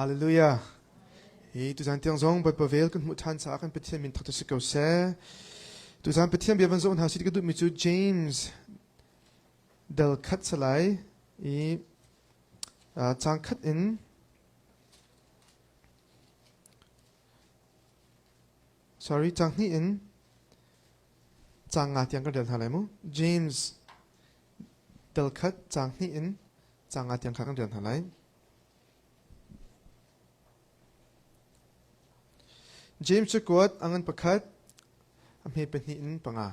Hallelujah. Hi tuzan tiang zong Bawipa vel kan hmuh ṭhan caah kan Pathian min thangṭhat si ko seh. Tuzan Pathian bia van zoh hna si ka duhmi cu James dal khat salai i caang khat in sorry caang hnih in caang nga tiang kan rel hna lai mu. James dal khat caang hnih in caang nga tiang kha kan rel hna lai. James cakuat a ngan pakhat, a hme pahnih in panga.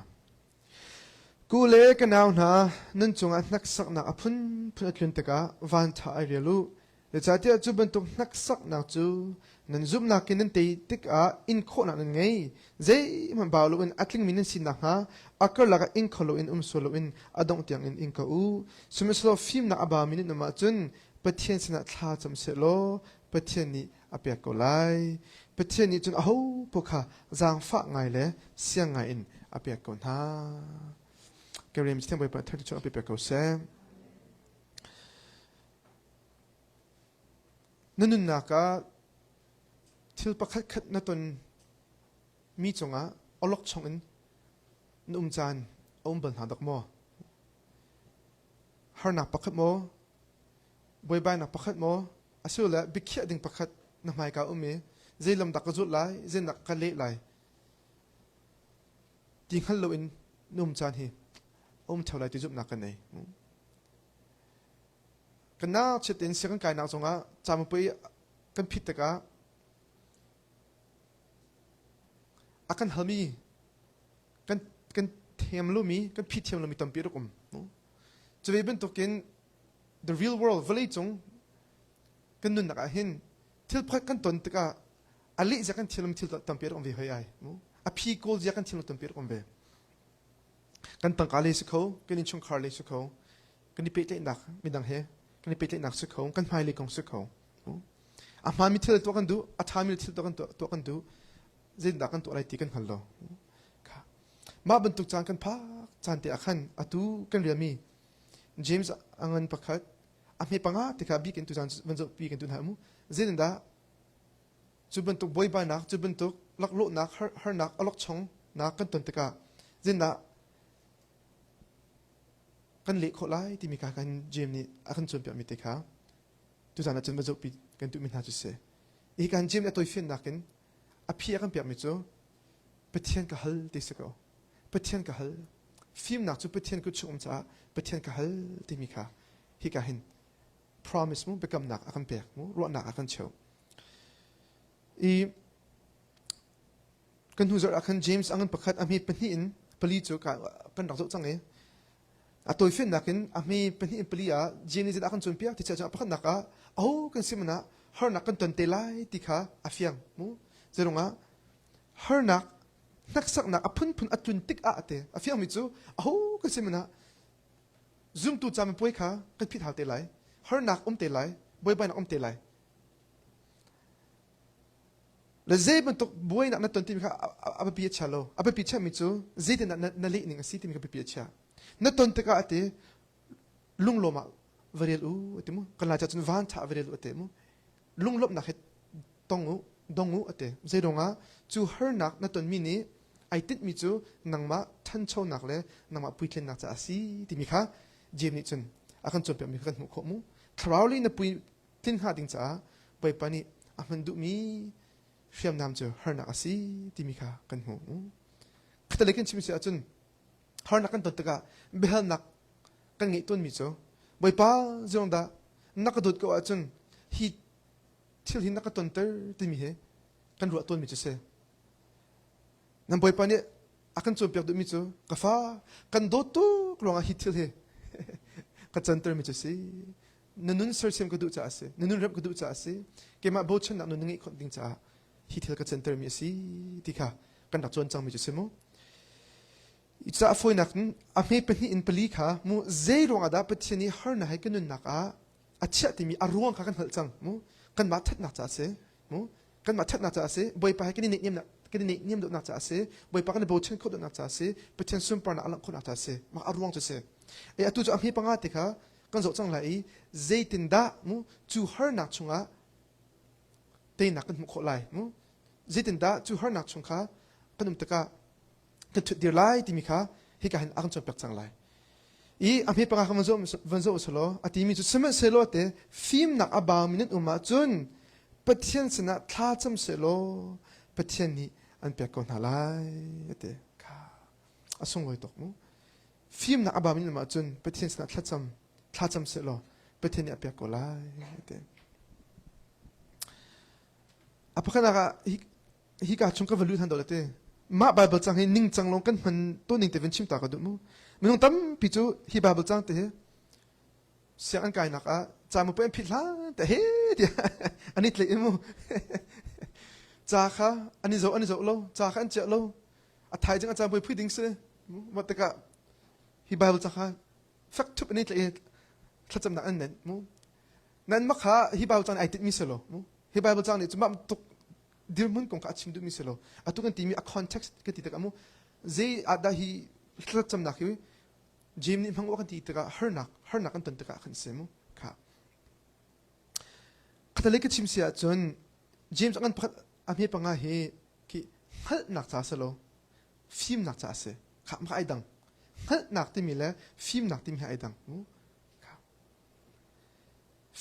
Ku le ka nau hna, nan cungah hneksaknak a phunphun a tlun tikah vanṭha ai rial u. Zeicahtiah cu bantuk hneksaknak cu nan zumhnak in nan tei tikah in khawhnak nan ngei. Zeihmanh bau loin a tlingmi nan si nakhnga a karlak ah ing kho loin um sual loin a dongh tiangin ing ko u. Sihmanhsehlaw fimnak a baumi nan um ahcun Pathian sinah thla cam sehlaw Pathian nih a pek ko lai. Pathian nih cun aho paoh kha zaangfah ngai le siang ngai in a pek ko hna. Ka rian Pathian Bawipa thar cu a pe pek ko seh. Na nunnak ah thil pakhat khat na ton mi cungah awlokchong in na um caan a um bal hna dak maw? Harnak pakhat maw? Buaibainak pakhat maw? Asilole biakhiah ding pakhat na hmaika um i zei lam dah ka zulh lai, zeidah ka leh lai ti hngal loin na um caan hi a um ṭheo lai ti zumhnak kan nei. Kan ngakchiat in sianginn kainak zongah camapui kan phit tikah a kan halmi kan kan thiam lomi kan phit thiam lomi tampi rak um. Cu ve bantukin the real world vawleicung kan nunnak ah hin thil pakhat kan ton tikah a leh zia kan thiam thil tampi rak um ve hoi ai. A phi kawl zia kan thiam tampi rak um ve. Kan tangka le si kho, kan innchungkhar le si kho, kan i pehtlaihnak midang he kan i pehtlaihnak si kho, kan hmailei kong si kho. A hmaanmi thil tuah kan duh, a ṭhami thil tuah kan tuah kan duh. Zeitindah kan tuah lai ti kan hngal lo. Mah bantuk caan kan phak caan te ah khan atu kan rialmi James a ngan pakhat a hme panga te kha bik in tuzaan van zoh pi kan tu hna mu. Zeitindah cu bantuk buaibainak, cu bantuk laklawhnak, harnak, awlokchongnak kan ton tikah zeitindah kan leh khawh lai timi kha kan James nih a kan cawnpiakmi te kha tuzaan ah cun va zohpi kan duhmi hna cu si. Hi kan James nih a tawifiannak in a phi a kan piakmi cu Pathian ka hal ti si ko. Pathian ka hal. Fimnak cu Pathian kut chung um caah Pathian ka hal timi kha hika hin promise mu biakamnak a kan pek mu ruahnak a kan cheuh. I kan hnu zarh ah khan James angan pakhat a hme pahnih in pali cu kan rak zoh cang i a tawifiannak in a hme pahnih in pali ah James nih a kan cawnpiak ti cu pakhatnak ah aho kan si man ah harnak kan ton te lai ti kha a fiang mu zerungah harnak hneksaknak a phunphun a tlun tik ah ate a fiangmi cu aho kan si man ah zumtu ca puai kha kan phit hal te lai harnak um te lai buaibainak um te lai Le zei bantuk buainak na ton timi kha a biapi a chia lo. A biapi chiahmi cu zeitindah na, na leh ning a si timi kha biapi a chia. Na ton tikah a ti lunglawm ah va rel u a ti mu. Kan lai cun van ṭha va rel u a ti mu. Lunglawmhnak he tong u, dong u a ti. Zei ruangah cu harnak na tonmi nih ai tinhmi cu nangmah ṭhanchonak le nangmah puitlinnak caah a si timi kha Jeim nih cun a kan cawnpiakmi kha kan hmuh khawh mu. Thlarau lei na pui tlin hnga ding caah Bawipa nih a hman duhmi hriamnam cu harnak a si timi kha kan hmuh. Khatalei kan chim si ahcun harnak kan ton tikah biahalnak kan ngeih tawnmi cu Bawipa zeirong dah na ka dawt ko ahcun hi thil hi na ka tonter timi hi kan ruah tawnmi cu si. Nan Bawipa nih a kan cawnpiak duhmi cu ka fa kan dawt tuk ruangah hi thil hi ka cantermi cu si. Na nun sersiam ka duh caah a si. Na nun remh ka duh caah a si. Keimah bochannak nun na ngeih khawh ding caah hi thil ka cantermi a si ti kha kan rak cawn cangmi cu si mu. Caah fawinak in a hme pahnih in pali kha mu zei ruangah dah Pathian nih harnak he kan nunnak ah a chiah timi a ruang kha kan hngalh cang mu. Kanmah thatnak caah a si mu. Kanmah thatnak caah a si. Bawipa he kan i neihniamnak kan i neihniam deuhnak caah a si. Bawipa kan i bochan khawh deuhnak caah a si. Pathian sunparnak a langh khawhnak caah a si. Mah a ruang cu a si. E atu cu a hme panga te kha kan zoh cang lai i zeitindah mu cu harnak chungah teinak kan hmuh khawh lai mu zeitindah cu harnak chung kha kan um tikah kan ṭhut dir lai timi kha hika hin a kan cawnpiak cang lai. I a hme panga kha van zoh van zoh selaw a timi cu sihmanhsehlaw te fimnak a baumi nan um ahcun Pathian sinah thla cam sehlaw Pathian nih an pek ko hna lai a ti kha a sunglawi tuk mu fimnak a baumi nan um ahcun Pathian sinah thlacam thlacam sehlaw Pathian nih a pek ko lai a ti a pakhatnak ah hika chung ka va lut han dawh te mah Bible cang hi ningcang lawng kan hman to ning te vin chim ta ka duh mu minung tampi cu hi Bible cang te hi siang an kainak ah ca mu an phit hlan te he tiah an i tleih mu ca kha an i zoh an i zoh lo ca kha an chiah lo a thaizing a caan pui phui ding si mah tikah hi Bible ca kha fek thup an i tleih thlacamnak an nen mu nan mak kha hi Bible cang ai tinh mi si lo mu hi Bible cang nih cu mah tuk dirhmun kong kha a chim duhmi si lo atu kan timi a context kan ti tikah mu zei ah dah hi thlacamnak hi James nih hmang kan ti tikah harnak harnak kan ton tikah kan si mu kha khatalei ka chim si ahcun James a ngan pakhat a hme panga hi khi hngalhnak ca si lo fimnak ca a si kha mah ai dang hngalhnak timi le fimnak timi hi ai dang mu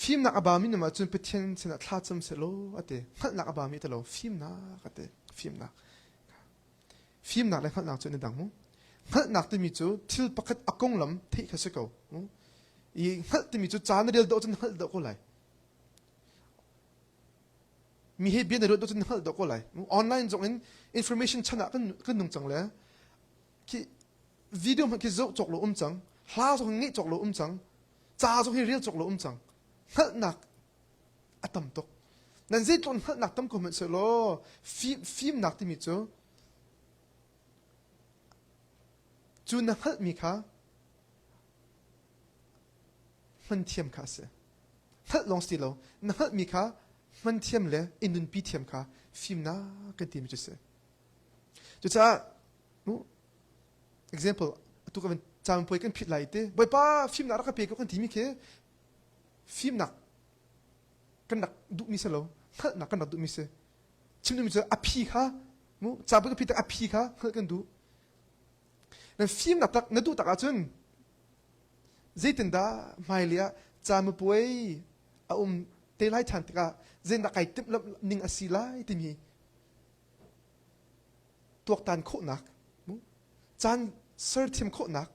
Fimnak a bami nam ahcun Pathian sinah thla cam sehlaw a ti. Hngalhnak a bami ti lo, fimnak a ti. Fimnak. Fimnak le hngalhnak cu an i dang mu. Hngalhnak timi cu thil pakhat a konglam theih kha si ko. I hngalh timi cu ca na rel dawh cun hngalh dawh ko lai. Mi he bia na ruat dawh cun hngalh dawh ko lai. Online zong in information chan ah kan kan nung cang le khi video hmanh khi zoh cawk lo um cang, hla zong ngeih cawk lo um cang. Ca zong hi rel cawk lo um cang. Hngalhnak a tam tuk. Nan zeitluk hngalhnak tam ko hmanh sehlaw fimnak timi cu cu na hngalhmi kha hman thiam kha a si. Hngalh lawng si lo, na hngalhmi kha hman thiam le i nunpi thiam kha fimnak kan timi cu a si. Cucaah example atu kan caanpuai kan phit lai te bawipa fimnak rak ka pe ko kan timi khi fimnak kan rak duhmi si lo hngalhnak kan rak duhmi si chim duhmi cu a phi kha mu caanpuai ka phi tak a phi kha hngalh kan duh na fimnak tak na duh tak ahcun zeitindah hmailei ah caanpuai a um te lai ṭhan tikah zeitindah kai timhlamh ning a si lai timi tuaktan khawhnak caan serthiam khawhnak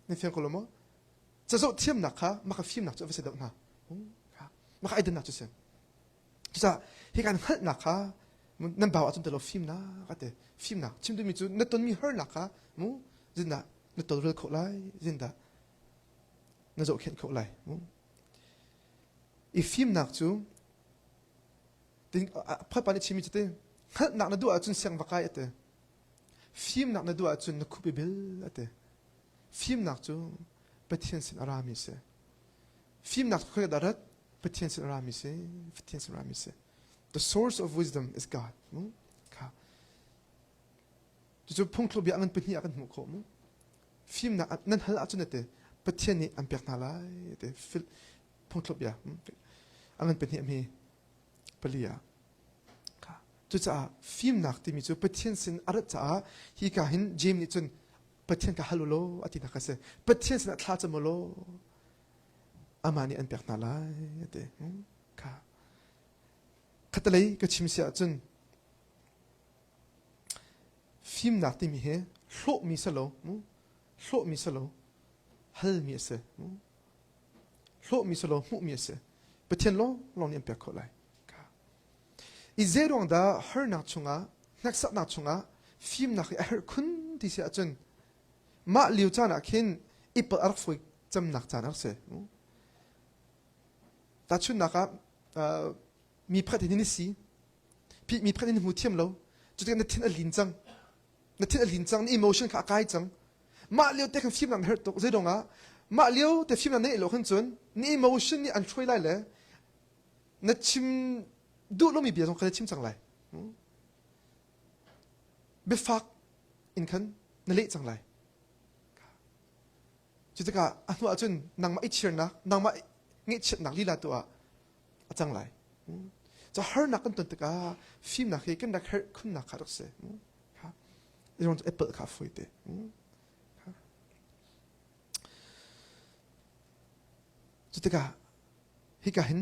na fiang ko lo maw cazoh thiamnak kha maka fimnak cu a va si deuh hna maka aidannak cu si cucaah hi kan hngalhnak kha nan bau ahcun telo fimnak ate fimnak chim duhmi cu na tonmi harnak kha mu zindah na tolrel khawh lai zindah na zohkhenh khawh lai mu i fimnak cu Phaipa nih chimmi cu ti hngalhnak na duh ahcun siang va kai a ti. Fimnak na duh ahcun na khup i bil a ti. Fimnak cu Pathian sin a rami si. Fimnak cu khoika dah rat? Pathian sin a rami si. Pathian sin a rami si. The source of wisdom is God. Kha. Cucu phungthluk bia ngan pahnih ah kan hmuh khawh mu. Fimnak nan hal ahcun a ti. Pathian nih an pek hna lai a ti. Phungthluk bia. A ngan pahnih a hme. Pali ah. Cucaah fimnak timi cu Pathian sin a rat caah hi ka hin James nih cun Pathian ka hal u law a tinak a si. Pathian sinah thla cam u law amah nih an pek hna lai a ti. Kha. Khatalei ka chim si ahcun fimnak timi hi hlawhmi si lo, hlawhmi si lo, halmi a si. Hlawhmi si lo hmuhmi a si. Pathian lawng lawng nih an pek khawh lai. I zeiruang dah harnak chungah, hneksaknak chungah fimnak hi a herh khun ti si ahcun mah lio caan ah khin i palh a rak fawi cemnak caan a rak si. Tahchunhnak ah mi pakhat hin ni si, mi pakhat hin hmu thiam lo, cutikah na thin a lin cang. Na thin a lin cang, na emotion kha a kai cang. Mah lio te khan fimnak na herh tuk. Zeidong ah mah lio te fimnak na ngeih lo khan cun na emotion nih an hruai lai le na chim duh lomi bia zong kha na chim cang lai. Biafak in khan na leh cang lai. Cutikah a hnu ahcun nangmah i chirnak, nangmah ngaihchiatnak lila tu ah a cang lai. Ca harnak kan ton tikah fimnak hi kan rak herh khunnak kha rak si. Kha. Apple kha foi te. Cu tikah hika hin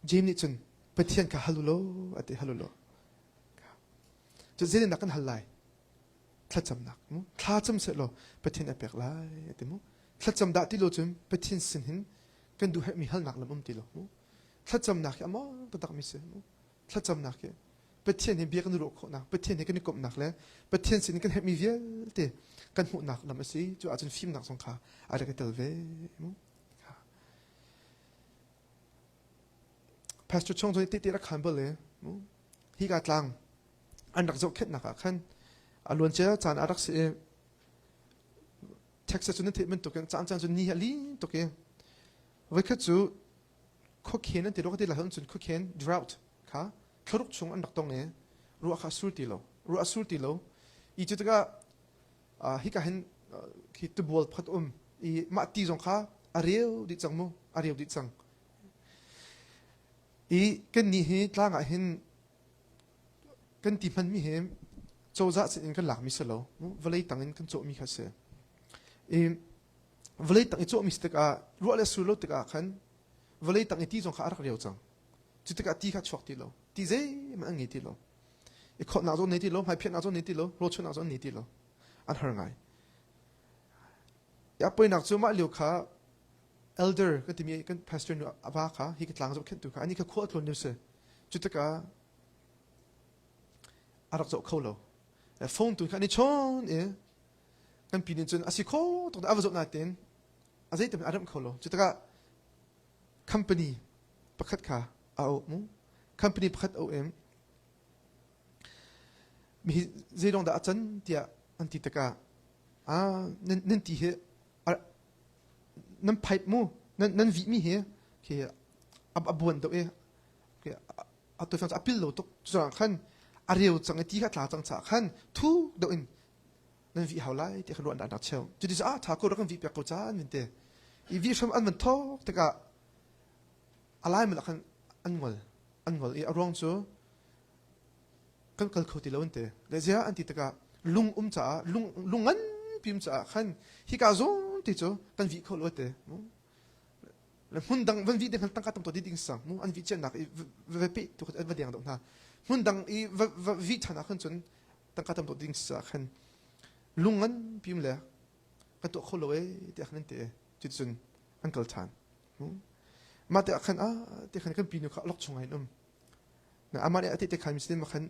James nih cun Pathian kha hal u law a ti hal u law. Cu zeitindah kan hal lai? Thlacamnak. Thlacam seh law Pathian a pek lai a ti mu. Thlacam dah ti lo cun Pathian sin hin kan duh herhmi halnak lam um ti lo mu. Thlacamnak hi a mawng taktak mi si mu. Thlacamnak hi Pathian he bia kan i ruah khawhnak, Pathian he kan i komhnak le Pathian sin kan herhmi vialte kan hmuhnak lam a si. Cu ahcun fimnak zong kha a rak i tel ve. Mu. Pastor Chong zong nih tehte rak khan bal e. Mu. Hi ka tlang an rak zohkhenhnak ah khan a luancia caan a rak si i Texas cu nan theih bantukin caan caan cu ni a lin tuk i voikhat cu khuakhen an ti lo ka ti lai cun khuakhen drought kha thlaruk chung an rak tong i ruah kha a sur ti lo ruah a sur ti lo i cu tikah hika hin khi tubual pakhat um i mah ti zong kha a reu dih cang mu a reu dih cang i kan nih hi tlang ah hin kan ti hmanmi hi cozah sin in kan lakmi si lo vawlei tang in kan cawhmi kha si i vawlei tang i cawhmi si tikah ruah le sur lo tikah khan vawlei tang i ti zong kha a rak reu cang cu tikah ti kha chuak ti lo ti zeihmanh an ngei ti lo i khawhnak zong nei ti lo hmaiphiahnak zong nei ti lo rawlchuannak zong nei ti lo an har ngai a poinak cu mah lio kha elder kan timi kan pastor nu a va kha hi ka tlang zohkhenhtu kha ani kha khua a tlawn lio si cu tikah a rak zoh kho lo phone tu kha ani chawn i kan pi nih cun a si kho tuk a va zoh nain a zeitin a remh kho lo cu tikah company pakhat kha a auh mu company pakhat auh in mi zeidong dah a can tiah an ti tikah ah nan nan ti hi nan pipe mu nan nan vih mi hi khi a buan deuh i a tu a pil lo tuk cucaah khan a reu cang i ti kha tla cang caah khan thu deuh in nan vih hau lai ti kha ruahnak nak cheu cuti cu ah tha ko rak kan vih piak ko ca an te i vih hram an van thawk tikah a lai mal ah khan an ngol an ngol i a ruang cu kan kal kho ti lo an ti le zia an ti tikah lung um caah lung lung nganpi um caah khan hika zawn ti cu kan vih kho lo te le hmun dang van vih ding tangka tam to di ding sang mu an vih cianak i va pe tu va deng do hna hmun dang i va vih than ah khan cun tangka tam ding sa khan lung ngan pim le kan tuah kho lo e tiah khan an ti cuticun an kal ṭhan mah te ah khan ah te khan kan pinu kha lok chung in um na amah nih a te te khan muslim khan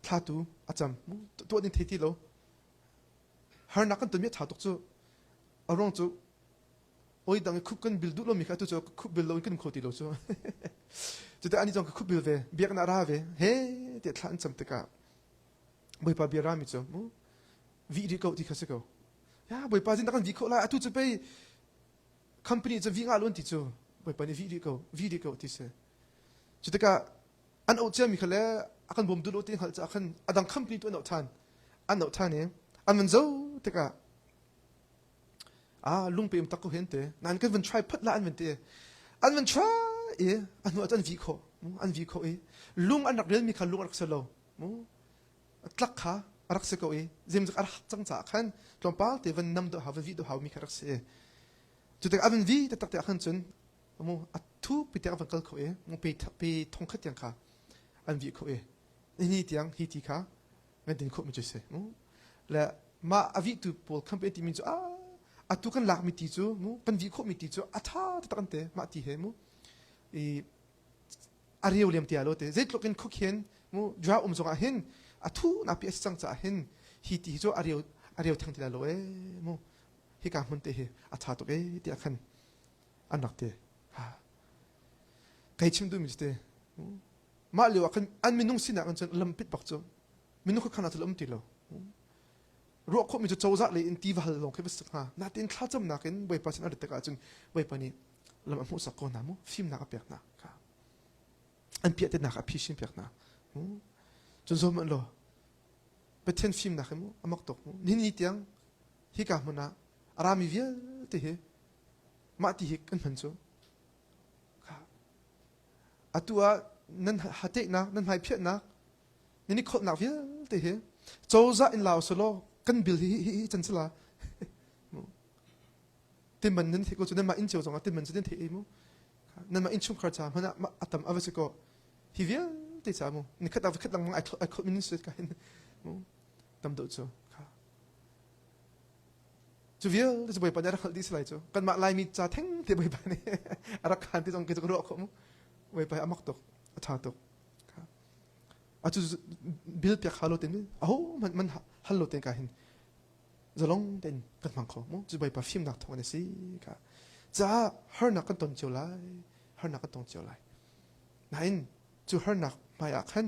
thla tu a cam tuah ding thei ti lo harnak kan ton mi ṭha tuk cu a ruang cu oi dang i khup kan bil duh lomi kha atu cu khup bil lo in kan kho ti lo cu cuti ani zong ka khup bil ve biaknak ra ve he tiah thla an cam tikah bawipa bia rami cu mu vih rih ko ti kha si ko ya bawipa zin kan vih kho lai atu cu pei company cu vih nga lo ti cu bawipa nih vih rih ko vih rih ko ti si cu tikah an auh ciami kha le a kan bawm duh lo ti hngalh caah khan a dang company tu an auh ṭhan an auh ṭhan i an van zo tikah Ah, lungpe um tak ko hen te. Nan kan van try phot la an van te. An van try i a hnu ah an vi kho. An vi kho i lung an rak rel mi kha lung a rak si lo. Mu tlak kha a rak si ko i zemzik a rak cang caah khan tlawmpal te van nam do hau van vi do hau mi kha rak si. Cu tik a van vi taktak te ah khan cun mu a thu pi tiang van kal kho i mu pe pe thong khat tiang kha an vi kho i ni tiang hi ti kha nan din khawhmi cu si mu le mah a vihtu pawl campaign timi cu a atu kan lakmi ti cu mu kan vih khawhmi ti cu a tha taktak an te mah ti he mu i a reu liam tia lo te zeitluk in khukhen mu dra um zong ah hin a thu na pi a si cang caah hin hi ti hi cu a reu a reu thang ti la lo e mu hika hmun te hi a tha tuk e tiah khan an rak ti ha kai chim duhmi cu te Mah lio ah khan an minung sinak in cun lampit bak cu minung kha khan ah cun um ti lo. Ruah khawhmi cu cozah lei in tiva hal lawng khi va si hnga. Natin thlacamnak in Bawipa sin a rat tikah cun Bawipa nih lam a hmuhsak ko hna mu fimnak a pek hna kha. An piahtetnak a phisin piak hna. Cun zoh hmanh law Pathian fimnak hi mu a mak tuk mu. Nihin ni tiang hika hmun ah a rami vialte hi mah ti hi kan hman cu. Atu ah. nan hatenak nan hmaiphiahnak nan i kholhnak vialte hi cozah in la usulaw kan bil hi hi hi can sila timan nan theih ko cu nanmah inn cio zongah timan cu nan theih ei mu nanmah innchungkhar ca hmanh ah a tam a va si ko hi vialte ca mu ni khat ah khat lengmang ai ai kholh min si ka hin mu tam deuh cu kha cu vialte cu bawipa nih a rak hngalh dih si lai cu kanmah laimi ca theng te bawipa nih a rak khan ti zong ke cu ka ruah khawh mu bawipa hi a mak tuk a ṭha tuk a cu bil piak hau lo ten aho man man hal lo ten ka hin zalong tein kan hmang kho mu cu bawipa fimnak thawng an si ka caah harnak kan ton cio lai harnak kan tong cio lai nain cu harnak hmai ah khan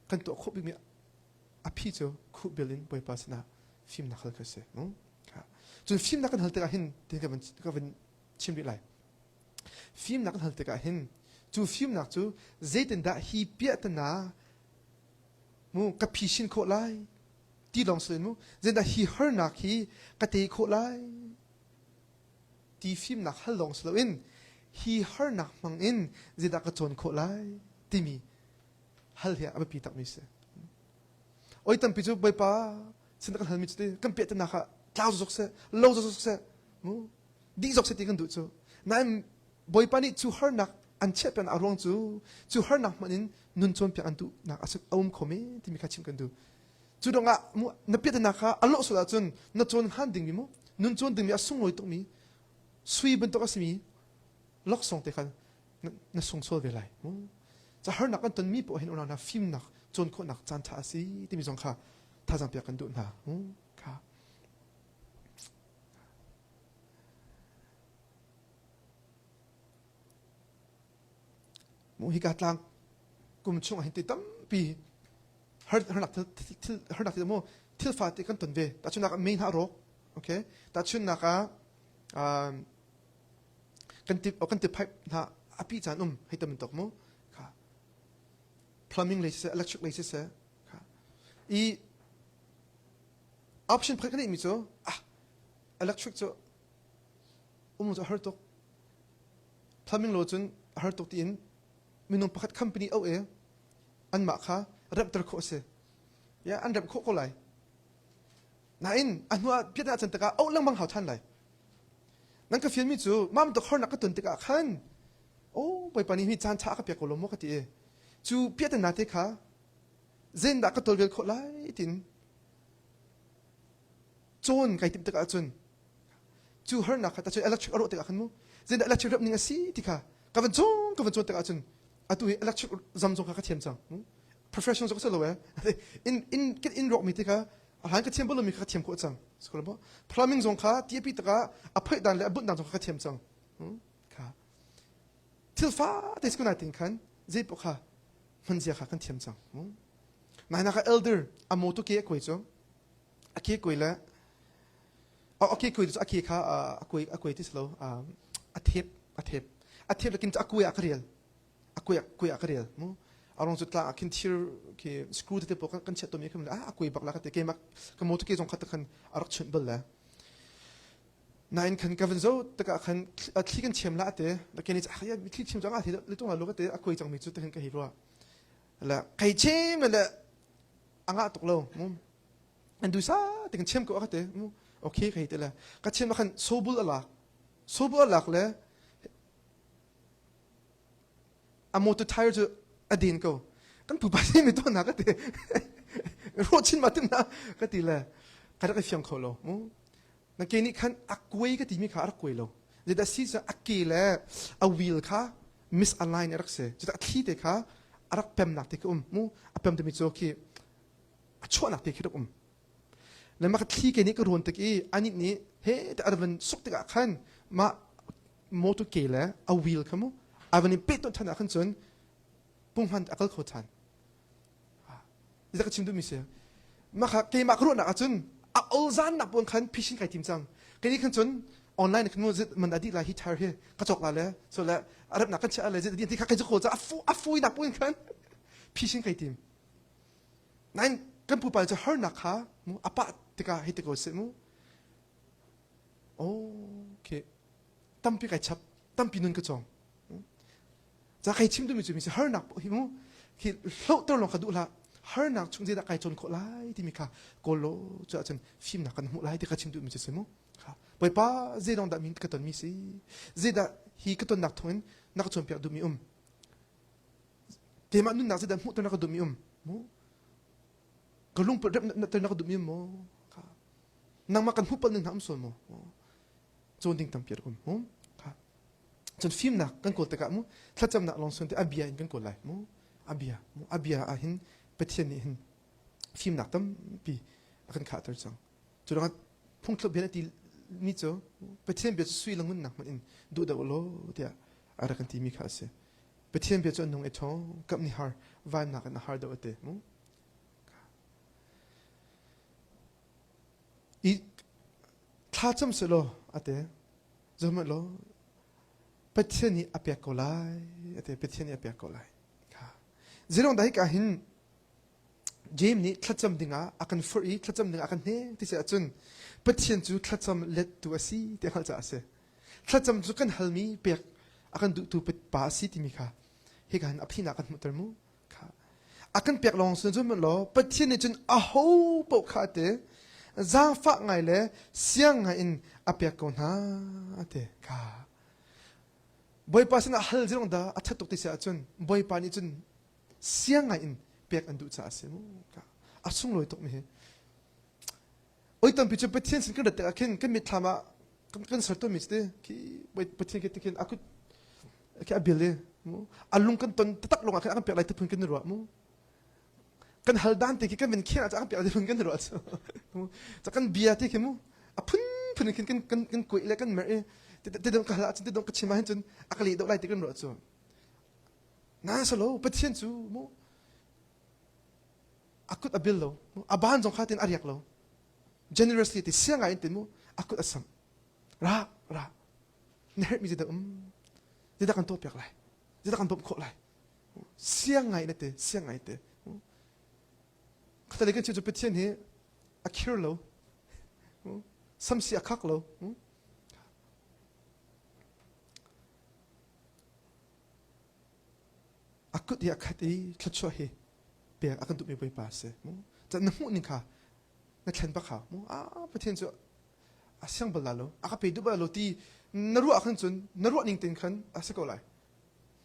kan tuah khawh bikmi a phi cu khuh bil in bawipa sinah fimnak hal kha si cun fimnak kan hal tikah hin tin ka van ka van chim rih lai Fimnak kan hal tikah hin cu fimnak cu zeitindah hi piahtana mu ka phisin khawh lai ti lawng si mu zeitindah hi harnak hi ka tei khawh lai ti fimnak hal lawng si loin hi harnak hmang in zeidah ka cawn khawh lai timi hal hi a biapi takmi si. Oi tampi cu Bawipa sin kan halmi cu kan piahtana kha tlau zok seh lo zok seh mu dih zok seh ti kan duh cu nain Bawipa nih cu harnak an chiah piak a ruang cu cu harnak hmanh in nun cawnpiak an duhnak a um kho men timi kha chim kan duh cu dongah na piahnak kha a lawh sual ahcun na cawn han dingmi mu nun cawn dingmi a sunglawi tukmi sui bantuk a simi laksawng te kha na sung sual ve lai mu ca harnak kan tonmi poah hin unau hna fimnak cawn khawhnak caan ṭha a si timi zong kha thazaang piak kan duh hna mu kha Mu hika tlang kum chung ah hin ti tampi harnak thil harnak thil mu thil fate kan ton ve tahchunnak ah mei hna rawk okay tahchunnak ah kan ti kan ti pipe hna api caan um hei tam tok mu kha plumbing lei siseh electric lei siseh kha i option pakhat kan neihmi cu ah electric cu um cu a har tuk plumbing law cun a har tuk tiin minung pakhat company auh i anmah kha remhter khawh a si ya an remh khawh ko lai nain a hnu ah piat ah can tikah auh lengmang hau than lai nan ka fialmi cu mam tuk harnak ka ton tikah khan oh bawipa nih hi caan tha ka pek ko lo maw ka ti i cu piat na te kha zendah ka tolrel khawh lai tin cawn kai timh tikah cun cu harnak kha tacun electric a rawh tikah khan mu zeidah electric rep ning a si ti kha ka van cawn ka van cawn tikah cun atu hi electric zam zong kha ka thiam cang professional zong ka si lo eh in in kan in rawk mi te kha a hlan ka thiam bal mi kha ka thiam khawh cang plumbing zong kha ti pi taka a phoih dan le a bunh dan zong kha ka thiam cang kha thil fa te sku nai tin khan zei poh kha hman zia kha kan thiam cang nai na ka elder a moto ke a kuai cu a ke kuai le a ke kuai cu a ke kha a kuai a kuai ti lo a thep a thep a thep lakin a kuai a ka rial a kuai kuai a ka rial mu arong cu tla ah khin thir khi screw te po kan chiat tomi khan a kuai bak la ka te ke mak ka moto ke zong khat khan a rak chunh bal la nain khan ka van zo taka khan thli kan chem la te la ke ni ah ya thli chem chang a thi le tung la lu ka te a kuai chang mi chu te khan ka hi ruwa la kai chem le anga tuk lo mu an du sa te kan chem ko ka te mu okay kai te la ka chem khan sobul ala sobul alak le a motor tire cu a den ko kan pupa si mi to na ka ti ro chin ma tim na ka ti le ka rak i fiang kho lo mu na ke nih khan a kuai ka ti mi kha a rak kuai lo zedah si cu a ke le a wheel kha misalign a rak si cuta a thli te kha a rak pemnak te khi um mu a pem timi cu khi a chuahnak te khi rak um le mah ka thli ke nih ka rawn tik i anih nih he te a van suk tikah khan mah motor ke le a wheel kha mu a van in peh ton than ah khan cun punghman a kal kho than Zeidah ka chim duhmi si mah kha keimah ka ruahnak ahcun a olzan nak pon khan phishin kai tim cang kei nih khan cun online khan mu zit man adi lai hi thar hi ka cawk la le so le a repnak kan chia le zit ti kha kai cu ko ca a fu a fui nak pon khan phishin kai tim nain kan pupa cu harnak kha mu a pah tikah hi ti ko seh mu okay tampi kai chap tampi nun ka cawng. Ca kai chim duhmi cu mi si harnak hi mu khi hlohter lawng kha duh hlah. Harnak chung zeidah kai cawn khawh lai timi kha kawl law cu ahcun fimnak kan hmuh lai ti kha chim duhmi cu si mu. Kha Bawipa zeidong dah min ka tonmi si? Zeidah hi ka tonnak thawngin na ka cawnpiak duhmi um? Keimah nunnak zeidah hmuhter na ka duhmi um? Mu ka lungput rep na ter na ka duhmi um maw? Kha nangmah kan hmuh pal ning hna um sual maw? Cawn ding tampi a rak um mu. Kha cun fimnak kan kawl tikah mu thlacamnak lawng sun te a bia in kan kawl lai mu a bia mu a bia ah hin Pathian nih hin fimnak tampi a kan khahter cang cu ruangah phungthluk bia na ti mi cu Pathian bia cu sui le ngunnak hmanh in duh deuh law tiah a rak kan timi kha a si Pathian bia cu an nung i ṭhawng kamh ni har vaimnak in a har deuh a ti mu i thlacam selaw a ti Zohhmanh law Pathian nih a pek ko lai a ti Pathian nih a pek ko lai. Zeirong dah hika hin James nih thlacam dingah a kan forh i thlacam dingah a kan hnek ti si ahcun Pathian cu thlacam lettu a si ti a hngalh caah a si. Thlacam cu kan halmi pek a kan duhtu pa a si timi kha hika hin a phi kan hmuhter mu. Kha a kan pek lawng sin cun law Pathian nih cun aho paoh kha a ti zaangfah ngai le siang ngai in a pek ko hna a ti kha Bawipa sinah hal zirong dah a that tuk ti si ahcun Bawipa nih cun siang ngai in pek an duh caah a si mu ka a sunglawi tuk mi hi oi tampi cu Pathian sin kan rat tikah khin kan mitthlam ah kan ser tawnmi cu ti khi Pathian khi tikhin a kut khi a bil i a lung kan ton taktak lung ah khin a kan pek lai ti phun kan i ruah mu kan hal dan te khi kan min khen ah a kan pek lai ti phun kan i ruah cu kan bia te khi mu a phun phun khin kan kan kan kuih le kan merh i ti dong ka hal ahcun ti dong ka chim ahhin cun a ka leh deuh lai ti kan ruah cu na salo Pathian cu mu a kut a bil lo a ban zong kha tin a riak lo generously ti siang ngai in tin mu a kut a sam ra ra na herhmi zeidah um zeidah kan tuah piak lai zeidah kan bawmh khawh lai siang ngai na te siang ngai te khatale kan chim cu Pathian hi a khir lo samsi a khak lo a kut hi a khat i thluachuah hi pek a kan duhmi Bawipa a si mu na hmuh ning kha na thlen bak hau mu a Pathian cu a siang bal la lo a ka pe duh bal lo ti na ruah khan cun na ruah ning tin khan a si ko lai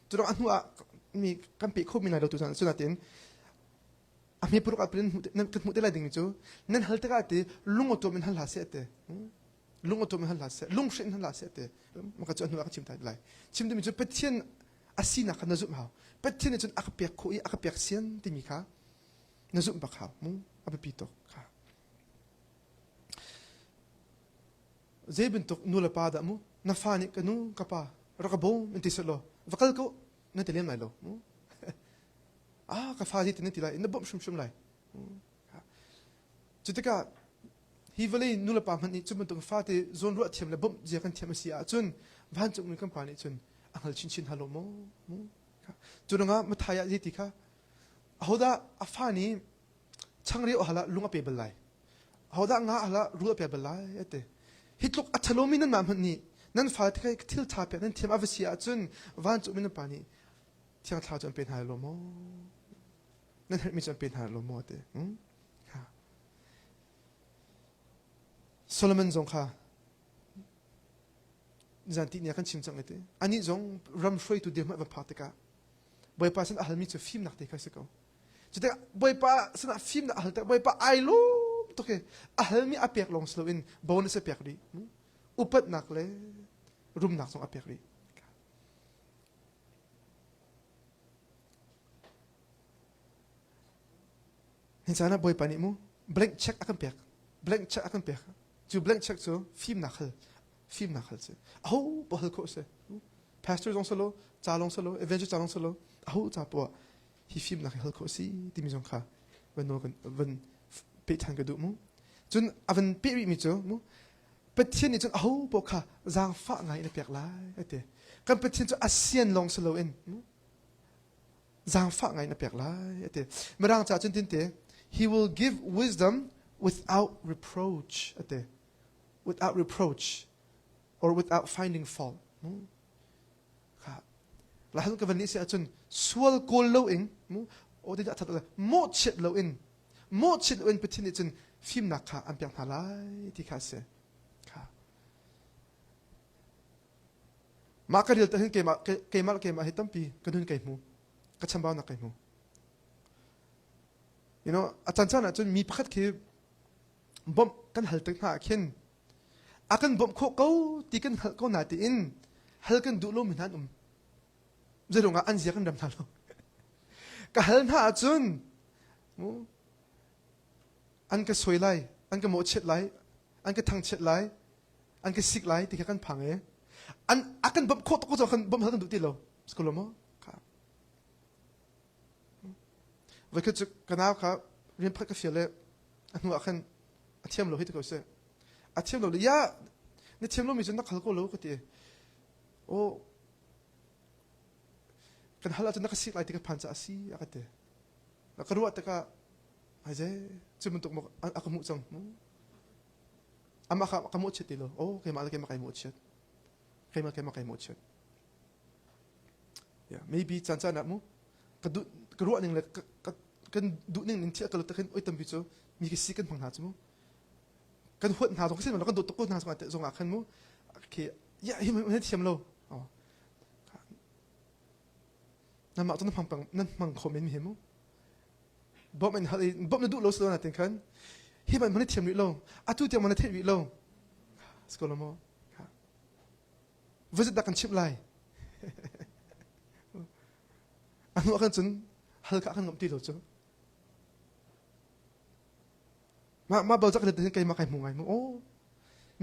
cu a hnu ah mi kan pe kho mi lai lo tu cun natin a hme puruk ah kan hmuh te lai ding mi cu nan hal tikah ti lung awtuam in hal hlah seh te lung awtuam in hal hlah seh lunghrin hal hlah seh te maka cu a hnu ah ka chim lai chim dingmi cu Pathian a sinak kha na zumh hau Pathian nih cun a ka pek khawh i a ka pek sian timi kha na zumh bak hau mu a biapi tuk kha zei bantuk nu le pa dah mu na fa nih ka nu ka pa rak ka bawm in ti selaw va kal ko na ti lem lai lo mu ah ka fa hi ti na ti lai na bawmh hrimhrim lai Cu tikah hi vawlei nulepa hmanh nih cu bantuk fate zawnruah thiam le bawmh zia kan thiam a si ahcun vancungmi kan pa nih cun a hngal chinchin hna lo maw? Cu ruangah Matthai ah zeiti kha ahodah a fa nih changreu a hal ah lung a pe bal lai? Ahodah nga a hal ah rul a pe bal lai? A ti. Hi tluk a ṭhalomi nanmah hmanh nih nan fale kha thil ṭha pek nan thiam a va si ahcun vancungmi nan pa nih Thiang Thlarau cu an pe hna lo maw? Nan herhmi cu an pe hna lo maw? Ti. Hmm? Solomon zong kha zan ti nih a kan chim cang ti. Anih zong ram hruaitu dirhmun a va phak tikah Bawipa sin a halmi cu fimnak te kha si ko. Cutikah Bawipa sinah fimnak a hal tikah Bawipa ai lawm tuk i a halmi a pek lawng si loin bonus a pek rih. Upatnak le rumnak zong a pek rih. Hi caan ah Bawipa nih mu blank check a kan pek. Blank check a kan pek. Cu blank check cu fimnak hal fimnak hal si. Aho paoh hal khawh si. Pastor zong salo, ca lawng salo, evangelist ca lawng salo, aho ca poah hi fimnak hi hal khawh si timi zong kha van nawl kan van peh ṭhan ka duh mu. Cun a van peh rihmi cu mu Pathian nih cun aho paoh kha zaangfah ngai in a pek lai a ti. Kan Pathian cu a sian lawng si loin zaangfah ngai in a pek lai a ti. Mirang ca cun tinte he will give wisdom without reproach a ti. Without reproach or without finding fault. Kha. Lahal ka van nih si ahcun sual kawl lo in mu o ti that mawhchiat lo in mawhchiat lo in Pathian nih cun fimnak kha an pek hna lai ti kha a si. Kha. Mah ka rel te hin keimah keimah keimah hi tampi ka nun kai hmu ka chambaunak kai hmu. You know, a caan caan ahcun mi pakhat khi bawmh kan hal tik hna ah khin a kan bawmh khawh ko ti kan hngalh ko na tiin hal kan duh lomi hna an um. Zeiruang ah an zia kan ram hna lo. Ka hal hna ahcun an ka soi lai, an ka mawhchiat lai, an ka thangchiat lai, an ka sik lai ti kha kan phang e. An a kan bawmh khawh tuk ko kan bawmh hal kan duh ti lo. Skolo mo? Kha. Voikhat cu ka nau kha rian pakhat ka fial le a hnu ah khan a thiam lo hei ti ko seh. A thiam lo le ya na thiam lomi cu na khal ko lo ka ti. Oh kan hal ahcun na ka sik lai ti ka phan caah a si a ka ti. Ka ruah tikah aize cu bantuk maw a ka hmuh cang mu. Amah kha ka mawhchiat ti lo. Oh keimah le keimah kai mawhchiat. Keimah keimah kai mawhchiat. Yeah, maybe caan caan ah mu ka duh ka ruah ning le ka, ka, kan duh ning ning thil ka lut khin oi tampi cu mi ka si kan hmang hna cu mu kan huat hna zong si kan dawt tuk ko hna zong ah khan mu khi ya hi na thiam lo oh namah cu na hmang pang nan hmang kho men mi he mu bawmh in hal i bawmh na duh lo si lo na tin khan hi ban na thiam rih lo atu tiang na theih rih lo skolo mo visit dah kan chimh lai a hnu ah khan cun hal kha kan ngam ti lo cu mah mah bal zak le keimah kai hmu ngai mu oh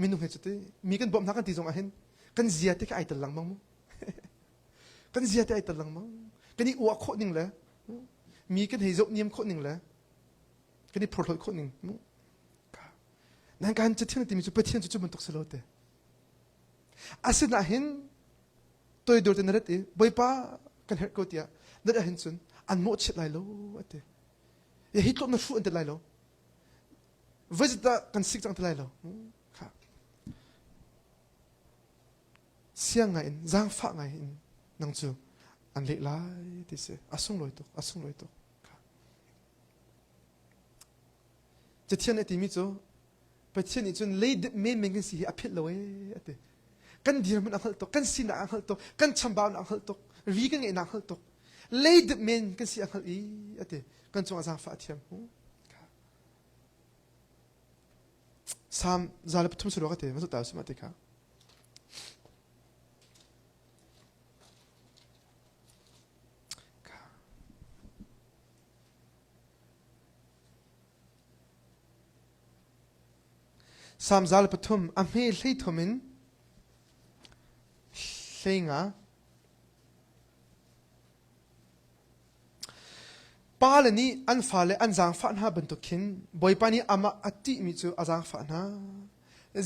minung he cuti mi kan bawmh hna kan ti zong ah hin kan zia te kha ai tel lengmang mu kan zia te ai tel lengmang kan i uah khawh ning le mi kan hei zoh niam khawh ning le kan i phorhlawt khawh ning mu nan kan cathiang timi cu Pathian cu cu bantuk si lo te Asinain toidor te na rat i Bawipa kan herh ko tiah na rat ahhin cun an mawhchiat lai lo a ti. Ya hi tlawm na hruh an ti lai lo. Voi dah kan sik cang ti lai lo. Kha. Siang ngai in zaangfah ngai in nang cu an leh lai ti si. A sunglawi tuk, a sunglawi tuk. Kha. Cathiang nih a timi cu Pathian nih cun leidip menmen kan si hi a philh lo ee a ti. Kan dirhmun a hngalh tuk, kan sinak a hngalh tuk, kan chambaunak a hngalh tuk, ri kan ngeihnak a hngalh tuk. Leidip men kan si a hngalh i a ti. Kan cungah zaangfah a thiam. Salm 103 saruak a ti, va ta sima ti kha. Salm 103 a hme 13 in 15 Pale nih an fale an zaangfah hna bantuk khin Bawipa nih amah a ṭihmi cu a zaangfah hna.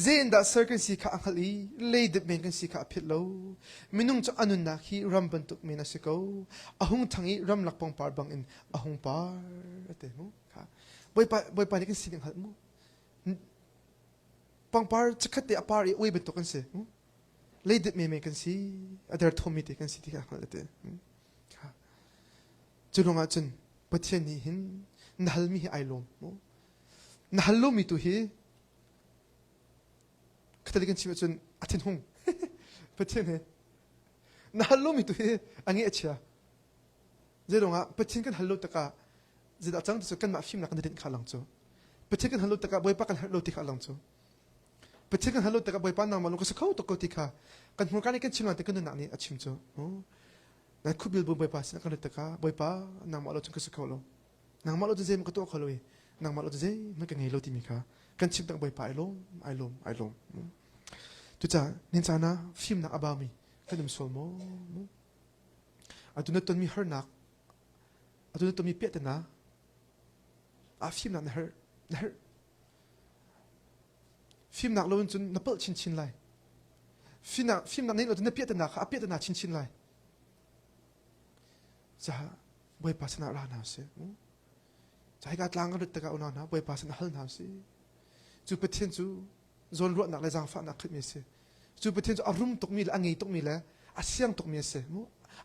Zeitindah ser kan si kha a hngalh i leidip men kan si kha a philh lo. Minung cu a nunnak hi ram bantuk men a si ko. A hung ṭhang i ramlak pangpar bangin a hung par. A ti mu. Kha. Bawipa, Bawipa nih kan sining hngalh mu. Pangpar chikkhat te a par i uai bantuk kan si. Leidip men men kan si. A derthawmmi te kan si ti kha hngalh a ti. Kha. Cu lungah cun Pathian nih hin na halmi hi ai lawm. Mu. Na hal lomi tu hi Catholic kan chim ahcun a thinhung. Pathian he na hal lomi tu hi a nge a chia. Zeiruangah Pathian kan hal lo tikah zeidah cang ti cu kanmah fimnak kan i dinh kha lang cu. Pathian kan hal lo tikah Bawipa kan herh lo ti kha lang cu. Pathian kan hal lo tikah Bawipa nangmah lung ka si kho tuk ko ti kha kan hmurka nih kan chim te kan nunnak nih a chim cu. Nan khubil bu Bawipa sin kan rat tikah Bawipa nangmah lo cun ka si kho lo. Nangmah lo cun zeihmanh ka tuah kho lo i nangmah lo cun zeihmanh ka ngei lo timi kha kan chim tak Bawipa ai lawm ai lawm ai lawm. Cucaah nin caan ah fimnak a baumi kan um sual maw? Atu na tonmi harnak atu na tonmi piahtana ah fimnak na herh na herh fimnak lo in cun na palh chinchin lai fimnak fimnak nei lo cun na piahtana kha a piahtana chinchin lai caah Bawipa sinah ra hna usih. Hika tlang kan rit tikah unau hna Bawipa sinah hal hna usih. Cu Pathian cu zawnruahnak le zaangfahnak khatmi a si. Cu Pathian cu a rum tukmi le a ngei tukmi le a siang tukmi a si.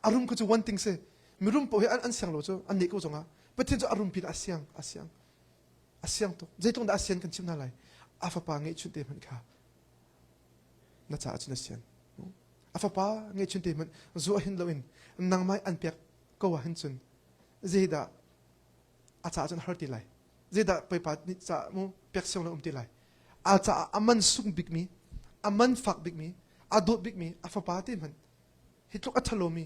A rum kha cu one thing si. Mirum paoh hi an siang lo cu an neih ko zongah Pathian cu a rum pin a siang, a siang. A siang tuk. Zeitluk dah a sian kan chim hna lai. A fapa ngeihchunh te hmanh kha na caah cun a sian. A fapa ngeihchun te hmanh zuah hin loin nangmah an pek ko ah hin cun zeidah a caah cun har ti lai. Zeidah Bawipa nih caah mu pek siang lo um ti lai. A caah a man sung bikmi, a man fak bikmi, a dawt bikmi a fapa te hmanh hi tluk a ṭhalomi,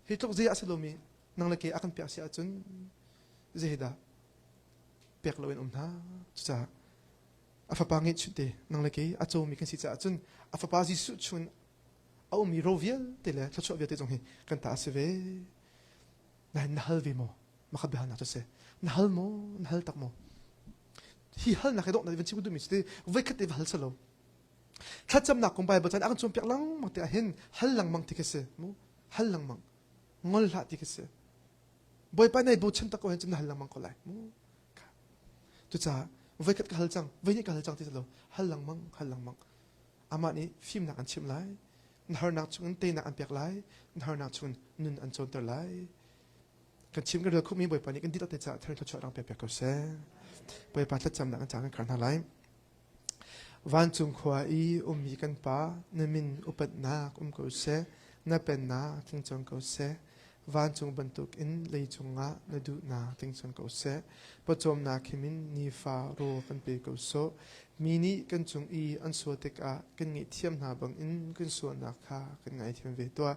hi tluk zei a si lomi nang le ke a kan pek si ahcun zeidah pek loin um hna. Cucaah a fapa ngeihchunh te nang le kei a comi kan si caah cun a fapa Jesuh chung a ummi ro vialte le thluachuah vialte zong hi kan ta a si ve. Nain na hal ve maw? Makhat biahalnak cu si. Na hal maw? Na hal tak maw? Hi halnak hi donghnak van chim duhmi cu ti voikhat te va hal salo. Thlacamnak kong Bible caan a kan cawnpiak lengmang te ah hin hal lengmang ti khi si. Mu hal lengmang. Ngol hlah ti khi si. Bawipa nai bochan tak ko hin cun na hal lengmang ko lai. Mu Cucaah voikhat ka hal cang, voihnih ka hal cang ti lo, hal lengmang, hal lengmang. Amah nih fimnak an chimh lai, na harnak chungin teinak an pek lai, na harnak chungin nun an cawnter lai. Kan chim kan rel khawhmi Bawipa nih kan dihlak te caah thar thluachuah rang pek piak ko seh. Bawipa thlacamnak an caan kan khar hna lai. Vancung khua i ummi kan Pa, na min upatnak um ko seh, na pennak tling ko seh. Vancung bantukin leicung ah na duhnak tling ko seh. Pawcawmnak himin nifa rawl kan pe ko sawh. Mi nih kan cung i an sual tikah kan ngaihthiam hna bangin kan sualnak kha kan ngaithiam ve tuah.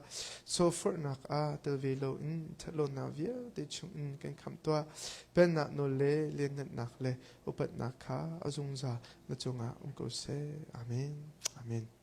Sawhforhnak ah tel ve loin ṭhatlonak vialte chungin kan khamh tuah. Pennak nawl le lianngannak le upatnak kha a zungzal na cungah um ko seh. Amen. Amen.